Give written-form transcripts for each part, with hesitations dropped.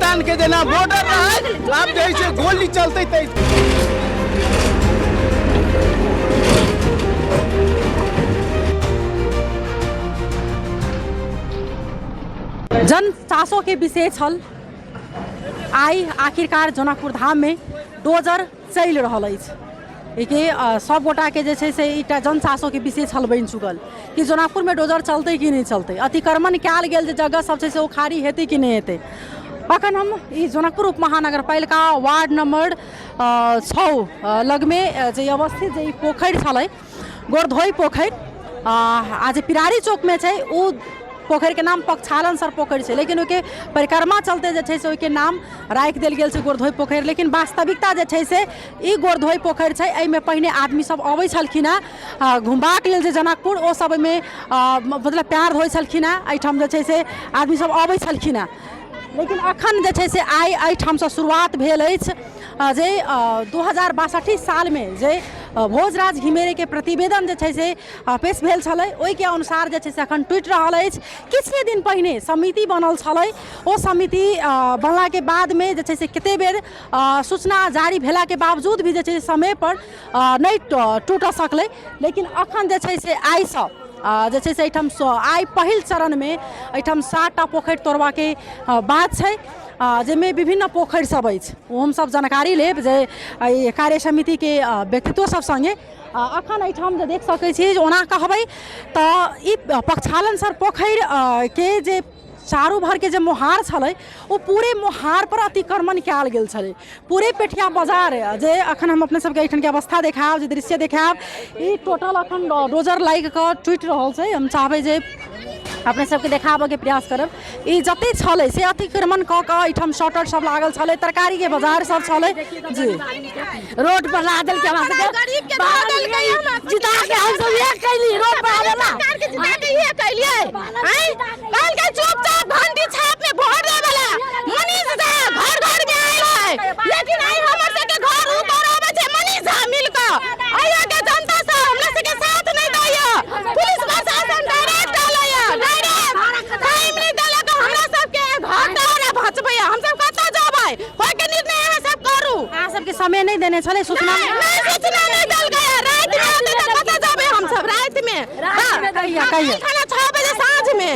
पाकिस्तान के जेना बॉर्डर रहे, आब जे है से गोली चलते तै। जन चासो के विषय छल। आइ आखिरकार जनकपुर धाममे डोजर चलि रहल अछि। एहिके सब गोटाके जे छै से एकटा जन चासोके विषय छल बनि चुकल कि जनकपुरमे डोजर चलतै कि नहि चलतै, अतिक्रमण कयल गेल जे जगह सब छै से ओ खाली हेतै कि नहि हेतै। अखन हम ई जनकपुर उप महानगरपालिका वार्ड नंबर 6 लगमे जे अवस्थित जे ई पोखरि छलै, गोरधोई पोखरि, आ जे पिरारी चौकमे छै ओ पोखरिके नाम पक्षालन सर पोखरि छै, लेकिन ओहिके परिक्रमा चलते जे छै से ओहिके नाम राखि देल गेल छै गोरधोई पोखरि। लेकिन वास्तविकता जे छै से ई गोरधोई पोखरि छै। एहिमे पहिने आदमी सब अबै छलखिन हेँ घुमबाक लेल जे जनकपुर, ओ सब एहिमे मतलब पयर धोइ छलखिन हेँ। एहिठाम जे छै से आदमी सब अबै छलखिन हेँ। लेकिन अखन जे छै से आइ एहिठामसँ शुरुआत भेल अछि जे 2062 सालमे जे भोजराज घिमिरेके प्रतिवेदन जे छै से पेश भेल छलै, ओहिके अनुसार जे छै से अखन टूटि रहल अछि। किछुए दिन पहिने समिति बनल छलै, ओ समिति बनलाके बादमे जे छै से कते बेर सूचना जारी भेलाके बावजूद भी जे छै से समयपर नहि टूटऽ सकलै। लेकिन अखन जे छै से आइसँ जे छै से एहिठाम आइ पहिल चरणमे एहिठाम 7टा पोखरि तोड़बाके बात छै, जाहिमे विभिन्न पोखरि सब अछि। ओ हमसब जानकारी लेब जे एहि कार्य समितिके व्यक्तित्व सब सङ्गे। अखन एहिठाम जे देख सकै छी जे ओना कहबै तऽ ई पक्षालन सर पोखरि के जे चारू भरके जे मोहार छलै ओ पूरे मोहारपर अतिक्रमण कयल गेल छलै। पूरे पेठिया बाजार जे अखन हम अपने सबके एहिठामके अवस्था देखायब, जे दृश्य देखायब, ई टोटल अखन डोजर लागि कऽ टूटि रहल छै। हम चाहबै जे अपने सबके देखाबऽके प्रयास करब। ई जते छलै से अतिक्रमण कऽ कऽ एहिठाम शटर सब लागल छलै, तरकारीके बाजार सब छलै जी। रोड पर ला देलकै हमरा सबके, गरीब के धऽ देलकै हमरा सबके। जिता के हम सब इएह कैली, रोड पर आबेला सरकार के जिता के इहे कैलियै। आँय, कहलकै चुपचाप घंटी छाप में भोट देबेला। मनीष झा घर घर में आयल है, लेकिन आइ हमर सबके घर उतराबै छै मनीष झा मिल कऽ। अइया के जनता सब हमरा सबके साथ नहि दैया, पुलिस प्रशासन डायरेक्ट आलैया, डायरेक्ट टाइम नहि देलक हमरा सबके घर तोरा बचबैया। हम सब कतऽ जेबै? ओहिके निर्णय अहाँ सब करू। अहाँ सबके समय नहि देने छलै सूचना? नहि, सूचना नहि देलकै। राति में औतै तऽ कतऽ जेबै हम सब राति में? कहिया कहिया? खाना 6 बजे साँझ में,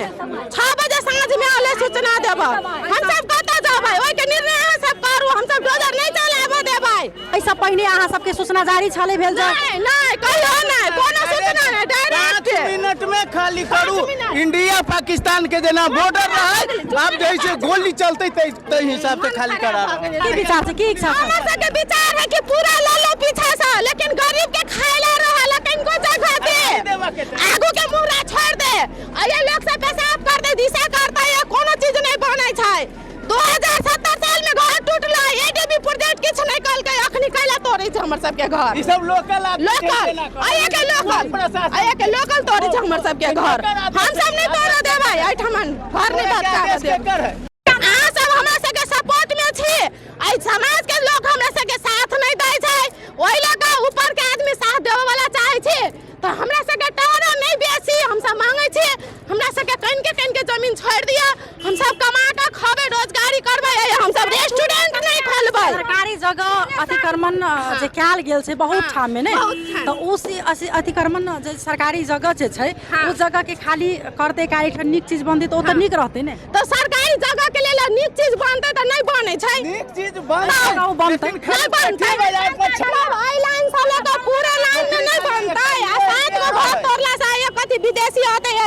6 बजे साँझ में आले सूचना देब। हम सब कतऽ जेबै? ओहिके निर्णय अहाँ सब करू। हम सब डोजर नहि चलाबऽ देबै। एहिसँ पहिने अहाँ सबके सूचना जारी छलै भेल? नहि नहि, कहियो नहि, कोनो सूचना नहि, डायरेक्ट 5 मिनट में खाली करू। इंडिया पाकिस्तान के जेना बॉर्डर रहे, आब जे है से गोली चलते तै हिसाब से खाली करा रहल। की विचार छै, की इच्छा छै? हमर सबके विचार है कि पूरा लऽ लो पीछा से, लेकिन गरीब के खाय ला रहल कनिको जगह दे, आगू के मुहरा छोड़ दे। आ ये लोग सब पेशाब कर दे, दिशा करते, ये कोनो चीज नहीं बनै छै। 2070 साल में घर टूटलै, एडीबी प्रोजेक्ट किछु नहि कलकै, अखनी कैला तोड़ै छै हमर सबके घर? ई सब लोकल आदमी छै। लोकल जेना कऽ। आइए के लोकल, आइए के लोकल तोड़ै छै हमर सबके घर। हम सब नहि तोड़ऽ देबै, एहिठमन घर नहि भटकाबऽ देबै। केकर है? अहाँ सब हमरा सबके सपोर्ट में छी, एहि समाज के लोग हमरा सबके साथ नहीं दै छै, ओहि लऽ कऽ ऊपर के आदमी साथ देबऽ वाला चाहै छी तऽ हमरा सबके टहरा नहीं बेसी हम सब मांगे छी। हमरा सबके कनिके कनिके जमीन छोड़ि दिअ, हम सब कमा कऽ खबै, रोजगारी करबै, हम सब रेस्टोरेंट नहीं खोलबै। सरकारी जगह अतिक्रमण जे कयल गेल छै बहुत ठाम में ने, तऽ ओ से अतिक्रमण जे सरकारी जगह जे छै ओ जगह के खाली करते कार्य नीक चीज बनतै तऽ ओ तऽ नीक रहतै ने? तऽ सरकारी जगह के लेल नीक चीज बनतै तऽ नहि बनै छै। नीक चीज बनतै, ओ बनतै। लेकिन नहि बनतै। खाली बाजार पर छै। एहि लाइन से लऽ कऽ पूरा लाइन में नहि बनतै। आ 7 गो घर तोड़ला से आइ कथी विदेशी अतै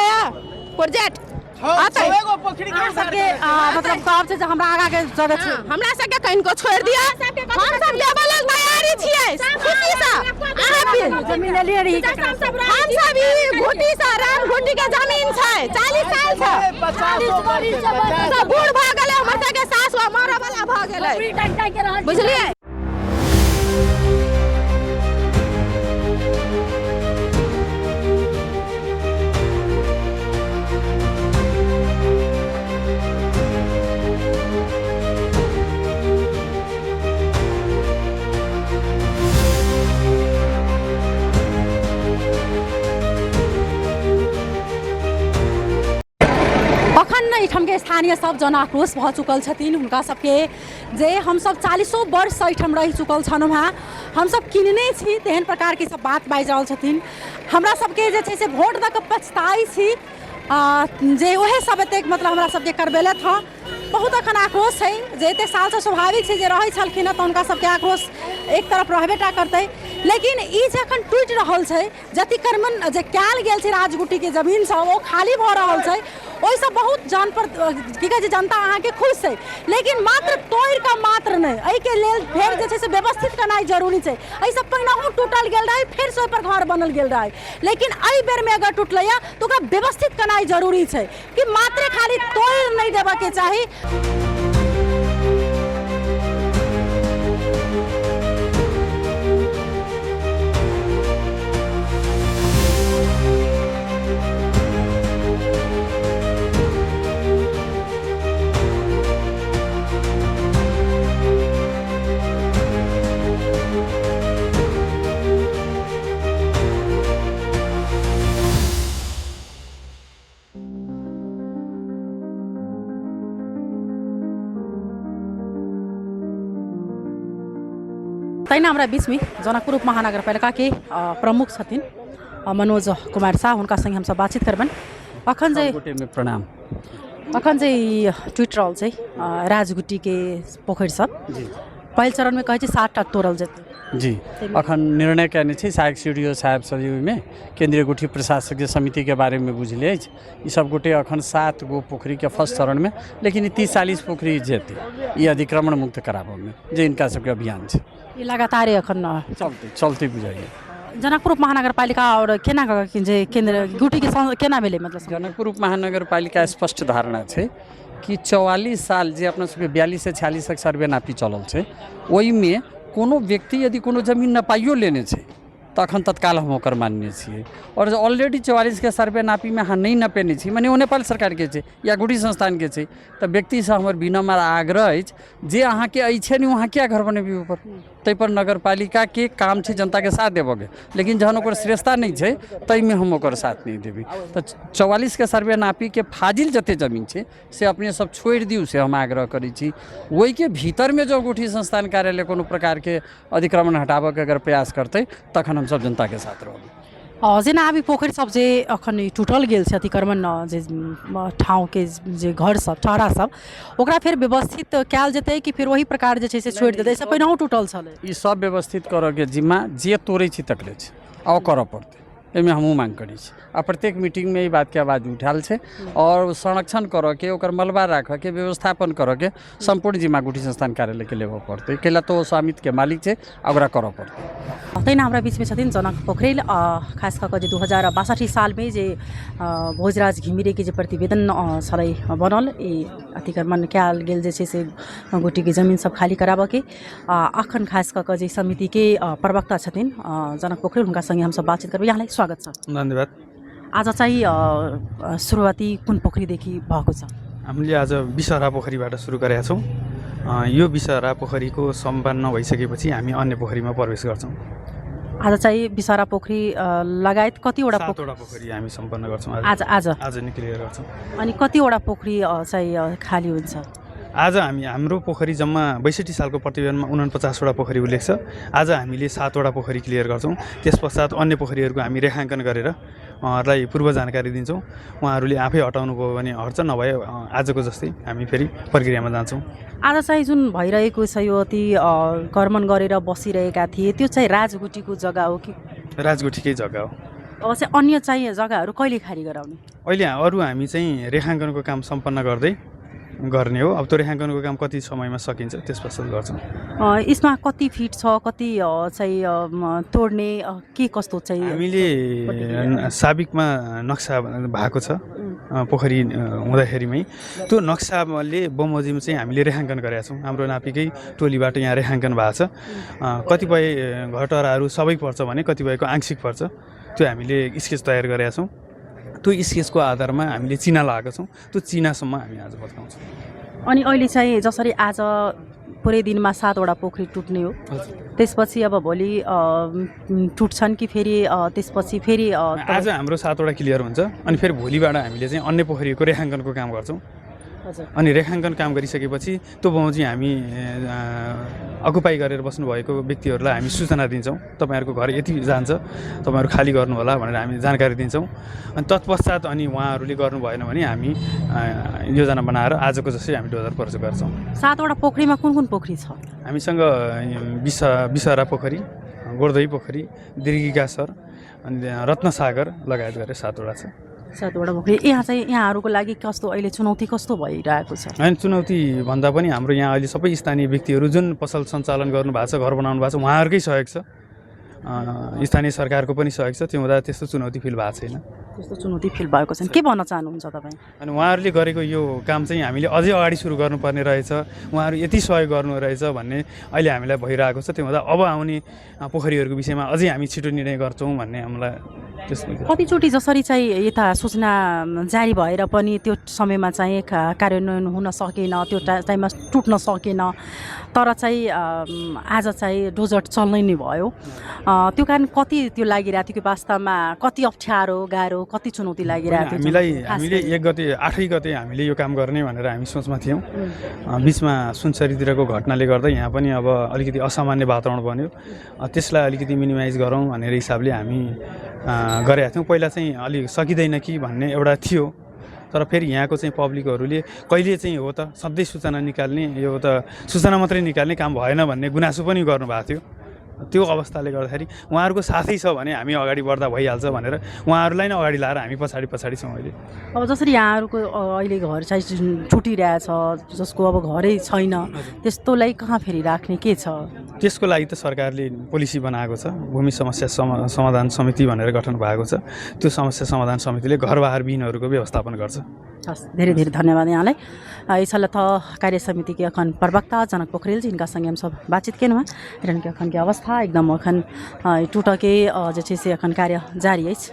प्रोजेक्ट अतै? छओ गो पोखरि के अहाँ सबके मतलब कहब छै जे हमरा आगाँ के जगह छै, हमरा सबके कनिको छोड़ि दिअ, हम सब देबऽ लेल तैयारी छियै खुशीसँ। अहाँ भी जमीन लेलियै रही केकरा से? हम सब ई घुटी से, राम घुटी के जमीन छै 40 साल से। सब बूढ़ भऽ गेलै, हमर सबके सासु मरऽ वाला भऽ गेलै, बुझलियै? अखन एहिठामके स्थानीय स्थानीय सब जन आक्रोश भऽ चुकल छथिन। हुनका सबके जे हमसब 40 वर्ष एहिठाम रहि चुकल छलहुँ हेँ, हमसब किनने छी, तेहन प्रकारके सब बात बाजि रहल छथिन। हमरा सबके जे छै से वोट दऽ कऽ पछताइ छी जे उएह सब एतेक मतलब हमरा सबके करबेलथि हँ। बहुत अखन आक्रोश छै जे एतेक सालसँ स्वाभाविक छै जे रहै छलखिन हँ, तऽ हुनका सबके आक्रोश एक तरफ रहबे टा करतै। लेकिन ई जे अखन टूटि रहल छै, जे अतिक्रमण जे कयल गेल छै, राजगुटीके जमीन सब ओ खाली भऽ रहल छै, ओहिसँ बहुत जान पर की कहै छै जनता अहाँके खुश छै। लेकिन मात्र तोड़ि कऽ मात्र नहि, एहिके लेल फेर जे छै से व्यवस्थित केनाइ जरूरी छै। एहिसँ पहिनहुँ टूटल गेल रहै, फेरसँ ओहिपर घर बनल गेल रहै, लेकिन एहि बेरमे अगर टूटलैए तऽ ओकरा व्यवस्थित केनाइ जरूरी छै कि मात्रे खाली तोड़ि नहि देबऽके चाही। तहिना हमरा बीचमे जनकपुर उप महानगरपालिकाके प्रमुख छथिन मनोज कुमार साह, हुनका सङ्गे हमसब बातचीत करबनि। अखन जे गोटेमे प्रणाम। अखन जे ई टूटि रहल छै राजगुट्टीके पोखरि सब, पहिल चरणमे कहै छै 7टा तोड़ल जेतै। जी, अखन निर्णय कयने छै सहायक सी डी ओ साहेब सब ओहिमे केंद्रीय गुठी प्रशासक जे समितिके बारेमे बुझले अछि, ई सब गोटे अखन 7 गो पोखरिके फर्स्ट चरणमे, लेकिन ई 30-40 पोखरि जेतै ई अतिक्रमण मुक्त कराबऽमे जे हिनका सबके अभियान छै। ई लगातारे अखन चलतै चलतै बुझाइए। जनकपुर उप महानगरपालिका आओर केना कऽ जे केन्द्र गुटीके केना भेलै मतलब? जनकपुर उप महानगरपालिका स्पष्ट धारणा छै कि 44 साल जे अपना सबके 42 से 46 तक सर्वे नापी चलल छै, ओहिमे कोनो व्यक्ति यदि कोनो जमीन नपाइयो लेने छै तऽ अखन तत्काल हम ओकर मानने छियै। आओर जे ऑलरेडी 44के सर्वे नापीमे अहाँ नहि नपेने छी, मने ओ नेपाल सरकारके छै या गुठी संस्थानके छै, तऽ व्यक्तिसँ हमर विनम्र आग्रह अछि जे अहाँके अछि ने अहाँ किया घर बनेबै ओकर, ताहिपर नगरपालिकाके काम छै जनताके साथ देबऽके, लेकिन जहन ओकर श्रेष्ठता नहि छै ताहिमे हम ओकर साथ नहि देबै। तऽ 44के सर्वे नापीके फाजिल जते जमीन छै से अपने सब छोड़ि दियौ, से हम आग्रह करै छी। ओहिके भीतरमे जँ गुठी संस्थान कार्यालय कोनो प्रकारके अतिक्रमण हटाबऽके अगर प्रयास करतै तखन हमसब जनताके साथ रहबै। जेना आब ई पोखरि सब जे अखन ई टूटल गेल छै, अतिक्रमण जे ठाँवके जे घर सब ठहरा सब, ओकरा फेर व्यवस्थित कयल जेतै कि फेर ओही प्रकार जे छै से छोड़ि देतै? एहिसँ पहिनहुँ टूटल छलै। ई सब व्यवस्थित करऽके जिम्मा जे तोड़ै छै तकरे छै आ ओ करऽ पड़तै, एहिमे हमहूँ माँग करै छी। आ प्रत्येक मीटिंगमे ई बातके आवाज उठायल छै आओर संरक्षण करऽके, ओकर मलबा राखऽके, व्यवस्थापन करऽके सम्पूर्ण जिम्मा गुठी संस्थान कार्यालयके लेबऽ पड़तै, कैला तऽ ओ स्वामित्वके मालिक छै आ ओकरा करऽ पड़तै। तहिना हमरा बीचमे छथिन जनक पोखरेल, खास कऽ कऽ जे 2062 सालमे जे भोजराज घिमिरेके जे प्रतिवेदन छलै बनल, ई अतिक्रमण कयल गेल जे छै से गोटीके जमीन सब खाली कराबऽके, अखन खास कऽ कऽ जे समितिके प्रवक्ता छथिन जनक पोखरेल, हुनका सङ्गे हमसब बातचीत करबै। यहाँलाई स्वागत छ। धन्यवाद। आज चाहिँ सुरुवाती कुन पोखरीदेखि भएको छ? हामीले आज विषहरा पोखरीबाट सुरु गरेका छौँ। यो विषहरा पोखरीको सम्पन्न भइसकेपछि हामी अन्य पोखरीमा प्रवेश गर्छौँ। आज चाहिँ विषहरा पोखरी लगायत कतिवटा 7वटा पोखरी हामी सम्पन्न गर्छौँ आज। आज आज नै क्लियर गर्छौँ। अनि कतिवटा पोखरी चाहिँ खाली हुन्छ? आज हामी हाम्रो पोखरी जम्मा 62 सालको प्रतिवेदनमा 49वटा पोखरी उल्लेख छ। आज हामीले 7वटा पोखरी क्लियर गर्छौँ। त्यस पश्चात अन्य पोखरीहरूको हामी रेखाङ्कन गरेर उहाँहरूलाई पूर्व जानकारी दिन्छौँ। उहाँहरूले आफै हटाउनु भयो भने हट्छ, नभए आजको जस्तै हामी फेरि प्रक्रियामा जान्छौँ। आज चाहिँ जुन भइरहेको छ यो अति कर्मन गरेर बसिरहेका थिए, त्यो चाहिँ राजगुटीको जग्गा हो कि? राजगुटीकै जग्गा हो। अब चाहिँ अन्य चाहिँ जग्गाहरू कहिले खाली गराउने? अहिले अरू हामी चाहिँ रेखाङ्कनको काम सम्पन्न गर्दै गर्ने हो। अब त्यो रेखाङ्कनको काम कति समयमा सकिन्छ त्यस पश्चात गर्छौँ। यसमा कति फिट छ, कति चाहिँ तोड्ने, के कस्तो चाहिँ? हामीले साबिकमा नक्सा भएको छ पोखरी हुँदाखेरिमै, त्यो नक्साले बमोजिम चाहिँ हामीले रेखाङ्कन गरेका छौँ। हाम्रो नापीकै टोलीबाट यहाँ रेखाङ्कन भएको छ। कतिपय घटहराहरू सबै पर्छ भने कतिपयको आंशिक पर्छ, त्यो हामीले स्केच तयार गरेका छौँ। त्यो स्केचको आधारमा हामीले चिना लगाएको छौँ, त्यो चिनासम्म हामी आज बचाउँछौँ। अनि अहिले चाहिँ जसरी आज पुरै दिनमा 7वटा पोखरी टुट्ने हो, त्यसपछि अब भोलि टुट्छन् कि फेरि त्यसपछि फेरि? आज हाम्रो 7वटा क्लियर हुन्छ अनि फेरि भोलिबाट हामीले चाहिँ अन्य पोखरीको रेखाङ्कनको काम गर्छौँ। अनि रेखाङ्कन काम गरिसकेपछि त्यो बमोजिम हामी अकुपाई गरेर बस्नुभएको व्यक्तिहरूलाई हामी सूचना दिन्छौँ, तपाईँहरूको घर यति जान्छ, तपाईँहरू खाली गर्नुहोला भनेर हामी जानकारी दिन्छौँ। अनि तत्पश्चात अनि उहाँहरूले गर्नु भएन भने हामी योजना बनाएर आजको जसै हामी डोजर प्रयोग गर्छौँ। 7वटा पोखरीमा कुन कुन पोखरी छ? हामीसँग विषहरा पोखरी, गोर्धई पोखरी, दीर्घिकासर अनि रत्नसागर लगायत गरेर 7वटा छ। 7वटा पोखरी। यहाँ चाहिँ यहाँहरूको लागि कस्तो अहिले चुनौती कस्तो भइरहेको छ? होइन, चुनौती भन्दा पनि हाम्रो यहाँ अहिले सबै स्थानीय व्यक्तिहरू जुन पसल सञ्चालन गर्नुभएको छ, घर बनाउनु भएको छ, उहाँहरूकै सहयोग छ, स्थानीय सरकारको पनि सहयोग छ। त्यो हुँदा त्यस्तो चुनौती फिल भएको छैन। त्यस्तो चुनौती फिल भएको छैन। के भन्न चाहनुहुन्छ तपाईँ? अनि उहाँहरूले गरेको यो काम चाहिँ हामीले अझै अगाडि सुरु गर्नुपर्ने रहेछ, उहाँहरू यति सहयोग गर्नु रहेछ भन्ने अहिले हामीलाई भइरहेको छ। त्यो हुँदा अब आउने पोखरीहरूको विषयमा अझै हामी छिटो निर्णय गर्छौँ भन्ने हामीलाई त्यसमा। कतिचोटि जसरी चाहिँ यता सूचना जारी भएर पनि त्यो समयमा चाहिँ कार्यान्वयन हुन सकेन, त्यो टाइममा टुट्न सकेन, तर चाहिँ आज चाहिँ डोजर चल्नै नै भयो। त्यो कारण कति त्यो लागिरहेको थियो कि वास्तवमा कति अप्ठ्यारो गाह्रो, कति चुनौती लागिरहेको थियो? हामीलाई हामीले 1 गते 8 गते हामीले यो काम गर्ने भनेर हामी सोचमा थियौँ। बिचमा सुनसरीतिरको घटनाले गर्दा यहाँ पनि अब अलिकति असामान्य वातावरण बन्यो, त्यसलाई अलिकति मिनिमाइज गरौँ भनेर हिसाबले हामी गरेका थियौँ। पहिला चाहिँ अलिक सकिँदैन कि भन्ने एउटा थियो, तर फेरि यहाँको चाहिँ पब्लिकहरूले कहिले चाहिँ हो त सधैँ सूचना निकाल्ने, यो त सूचना मात्रै निकाल्ने काम भएन भन्ने गुनासो पनि गर्नुभएको थियो। त्यो अवस्थाले गर्दाखेरि उहाँहरूको साथै छ भने हामी अगाडि बढ्दा भइहाल्छ भनेर उहाँहरूलाई नै अगाडि लाएर हामी पछाडि पछाडि छौँ अहिले। अब जसरी यहाँहरूको अहिले घर चाहिँ छुटिरहेछ, जसको अब घरै छैन, त्यस्तोलाई कहाँ फेरि राख्ने के छ? त्यसको लागि त सरकारले पोलिसी बनाएको छ, भूमि समस्या समाधान समिति भनेर गठन भएको छ। त्यो समस्या समाधान समितिले घरबारविहीनहरूको व्यवस्थापन गर्छ। हस्, धेरै धेरै धन्यवाद यहाँलाई। ई छल त कार्य समिति के अखन प्रवक्ता जनक पोखरेल जी, हिनका संगे हम सब बातचीत केलहुँ हँ। के अखन के अवस्था एकदम अखन टूटके जे छै से अखन कार्य जारी अछि।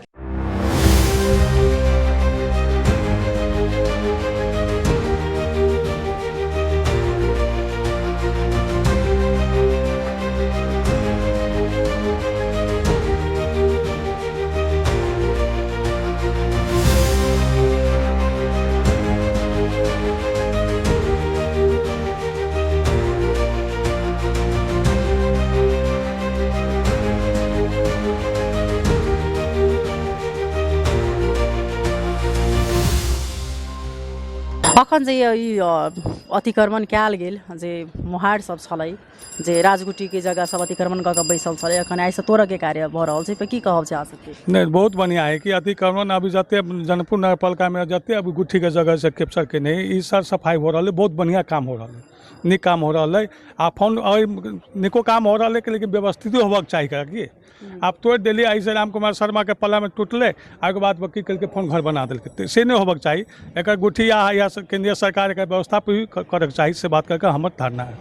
अखन जे ई अतिक्रमण कयल गेल जे मोहार सब छलै, जे राजगुटीके जगह सब अतिक्रमण कऽ के बैसल छलै, अखन आइसँ तोड़ऽके कार्य भऽ रहल छै, पर की कहब छै अहाँ सबके? नहीं, बहुत बढ़िया है कि अतिक्रमण अभी जते जनकपुर नगरपालिका में जते अभी गुठीके जगह से कैप्चर केने ई सर सफाई हो रहा है, बहुत बढ़िया काम हो रहा है, नीक काम हो रहा है। आ फोन निको काम हो रहा है लेकिन व्यवस्थित होबाक चाही कि आप तोड़ि देलियै, एहिसँ राम कुमार शर्माके पल्लामे टूटलै, ओहिके बाद की केलकै फोन घर बना देलकै, से नहि होबाक चाही। एकर गुठी या केंद्रीय सरकार एकर व्यवस्था भी करैके चाही, से बात करके हमर धारणा है।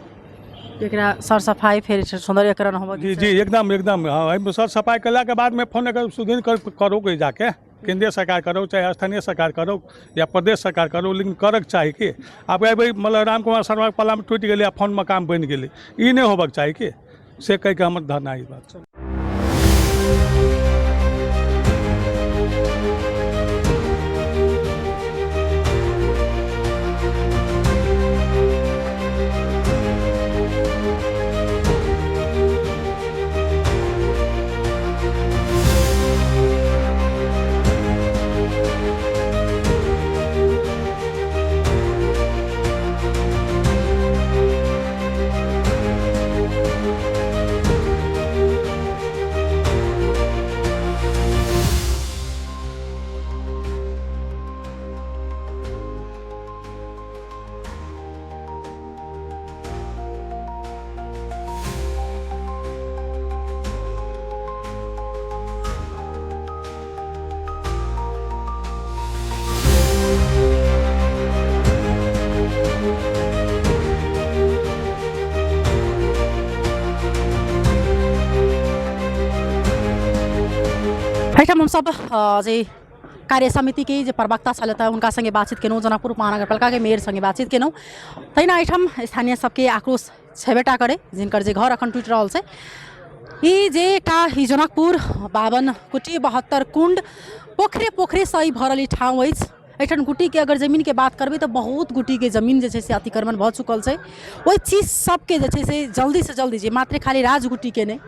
एकरा सर सफाई फेर सौंदर्यकरण होबाक जी जी एकदम एकदम। हाँ, एहिमे सर सफाई कयलाके बादमे फोन एकर सुधीर करो जाके, केंद्रीय सरकार करो चाहे स्थानीय सरकार करो या प्रदेश सरकार करो, लेकिन करक चाही कि आब एहि मतलब राम कुमार शर्माके पल्लामे टूटि गेलै आ फोन मकान बनि गेलै, ई नहि होबाक चाही कि से कहिके हमर धारणा ई बात छै। एहिठाम हमसब जे कार्य समितिके जे प्रवक्ता छलथि तऽ हुनका सङ्गे बातचीत केलहुँ, जनकपुर महानगरपालिकाके मेयर सङ्गे बातचीत केलहुँ। तहिना एहिठाम स्थानीय सबके आक्रोश छेबेटा करै, जिनकर जे घर अखन टूटि रहल छै। ई जे एकटा ई जनकपुर 52 कुटी 72 कुण्ड पोखरे पोखरेसँ ई भरल ई ठाउँ अछि। एहिठाम गुट्टीके अगर जमीनके बात करबै तऽ बहुत गुट्टीके जमीन जे छै से अतिक्रमण भऽ चुकल छै। ओहि चीज सबके जे छै से जल्दीसँ जल्दी जे मात्र खाली राजगुट्टीके नहि,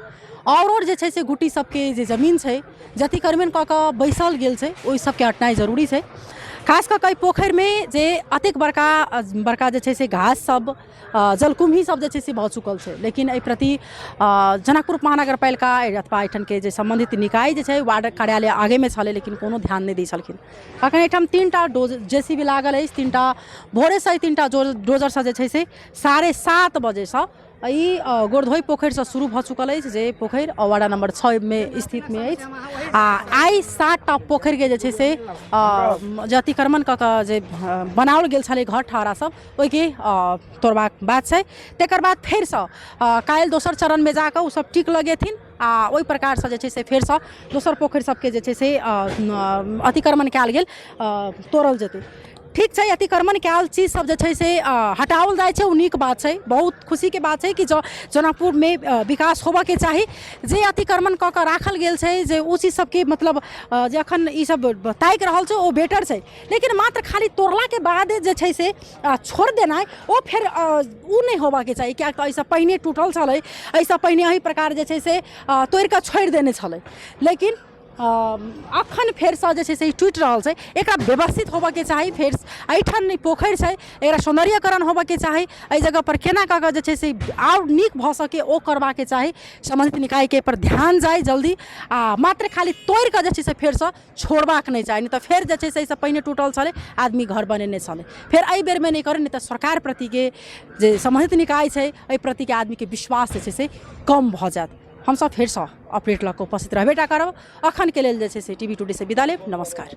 आओर जे छै से गुट्टी सबके जे जमीन छै जे अतिक्रमण कऽ कऽ बैसल गेल छै, ओहि सबके हटनाइ जरूरी छै। खास कऽ कऽ एहि पोखरिमे जे अतेक बड़का बड़का जे छै से घास सब, जलकुम्भी सब जे छै से भऽ चुकल छै, लेकिन एहि प्रति जनकपुर महानगरपालिका अथवा एहिठामके जे सम्बन्धित निकाय जे छै, वार्ड कार्यालय आगेमे छलै, लेकिन कोनो ध्यान नहि दै छलखिन। अखन एहिठाम 3टा डोज जे सी बी लागल अछि। 3टा भोरेसँ एहि 3टा डोजरसँ जे छै से 7:30 बजेसँ ई गोरधोइ पोखरिसँ शुरू भऽ चुकल अछि, जे पोखरि वार्ड नंबर 6मे स्थितमे अछि। आ आइ 7टा पोखरिके जे छै से जे अतिक्रमण कऽ कऽ जे बनाओल गेल छलै घर ठहरा सब, ओहिके तोड़बाक बात छै। तकर बाद फेरसँ काल्हि दोसर चरणमे जाकऽ ओसब टीक लगेथिन आ ओहि प्रकारसँ जे छै से फेरसँ दोसर पोखरि सबके जे छै से अतिक्रमण कयल गेल तोड़ल जेतै। ठीक छै, अतिक्रमण कयल चीज सब जे छै से हटाओल जाइ छै, ओ नीक बात छै। बहुत खुशीके बात छै कि जँ जनकपुरमे विकास होबऽके चाही। जे अतिक्रमण कऽ कऽ राखल गेल छै, जे ओ चीज सबके मतलब जे अखन ई सब ताकि रहल छै, ओ बेटर छै। लेकिन मात्र खाली तोड़लाके बाद जे छै से छोड़ि देनाइ, ओ फेर ओ नहि होबाके चाही, किएक तऽ एहिसँ पहिने टूटल छलै, एहिसँ पहिने एहि प्रकार जे छै से तोड़ि कऽ छोड़ि देने छलै, लेकिन अखन फेरसँ जे छै से ई टूटि रहल छै। एकरा व्यवस्थित होबऽके चाही। फेर एहिठाम नहि पोखरि छै, एकरा सौन्दर्यकरण होबऽके चाही। एहि जगहपर केना कऽ कऽ जे छै से आओर नीक भऽ सकै, ओ करबाके चाही। सम्बन्धित निकायके एहिपर ध्यान जाइ जल्दी आ मात्र खाली तोड़ि कऽ जे छै से फेरसँ छोड़बाक नहि चाही, नहि तऽ फेर जे छै से एहिसँ पहिने टूटल छलै, आदमी घर बनेने छलै, फेर एहि बेरमे नहि करै, नहि तऽ सरकार प्रतिके जे सम्बन्धित निकाय छै, एहि प्रतिके आदमीके विश्वास जे छै से कम भऽ जायत। हमसब फेरसँ अपडेट लऽ कऽ उपस्थित रहबे टा करब। अखनके लेल जे छै से टी वी टुडेसँ विदा लेब। नमस्कार।